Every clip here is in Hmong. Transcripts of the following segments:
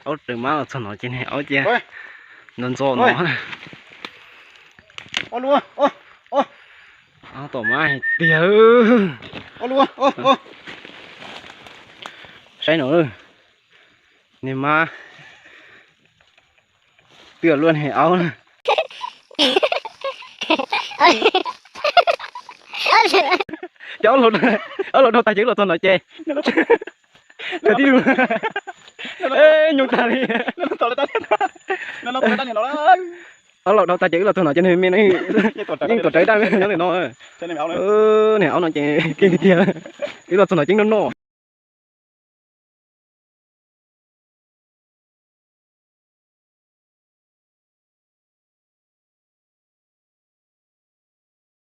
Aub raws mab los txog no ces niag aub cia ntxo ntxo no. Aub tom mab hais tiag. Saib no, niag mab twb luaj niag aub na. Cov aub laus dhau tas ces wb los txog no ces, tib, nyooj tas li. Aub laus dhau tas ces wb los txog no ces niag me no yeej tuam rawv dab nyob ntawm no. Niag aub no ces keej tiag tiag, wb los txog no ces noj noj.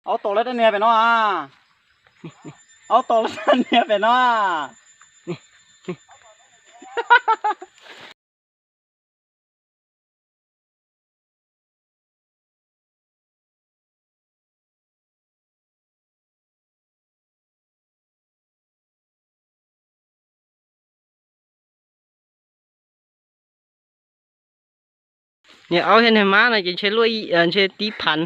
Aub tom lawv dab niag pem no a. Aub tom lawv dab niag pem no a. Niag aub thiab niag mab no ces ntshe luaj, ntshe tib phav.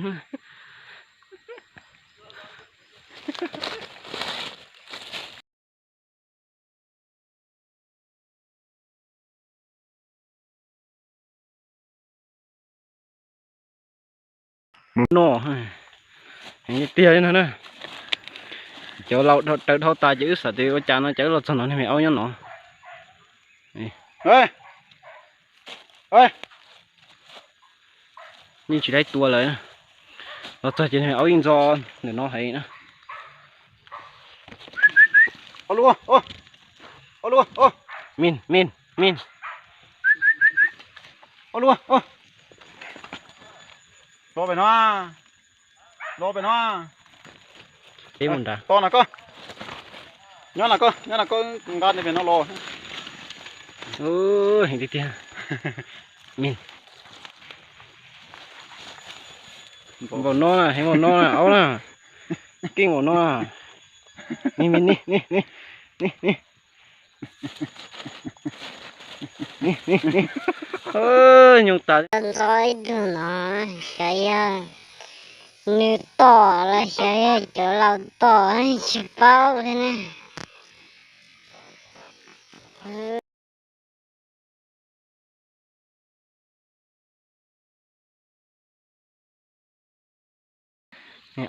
Mus noj tiag li no na. Cov laus raws dhau tas ces wb xav tias ua cas no ces wb los txog no niag me aub nyob no. Yeej tsis laib tua lawm. Los txog ces niag me aub yeej ntxo ntawm no heev na. Min, min, min. Los pem no, los pem no. Peb mus nrad. Tos na koj. Nyob na koj, nyob na koj, nqa pem no los. Heev tiag tiag. Min. Npaum no na, heev npaum no na, aub na. Keej npaum no na. Ni, ni, ni, ni, ni, ni. Nyooj tas. Ntxo ib tug no, xyov yog nws tom los xyov yog cov laus tom tsis paub thiab na.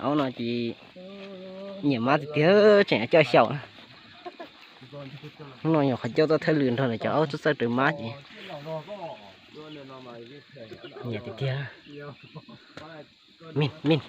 Aub no ces nyiam mab tiag tiag, tseem coj xyaum na. Hnub no nyuam qhuav coj tuaj thawj lwm nrog lawv cov aub txawj txawj raws mab ces nyiam tiag tiag. Min, min.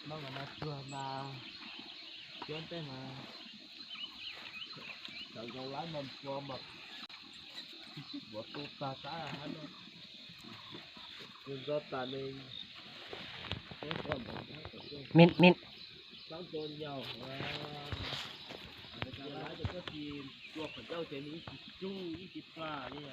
Noj mas mas cuag mas cuab ntej mas sawv nkaus lawm mas ua mas ua tu tag sab hab no. Kuv ntxo tas ne. Min, min. Sab ntxo nyaum, lawv cov koj tsis tua qhov ncauj ces nws ib tsis tsug ib tsis plam li.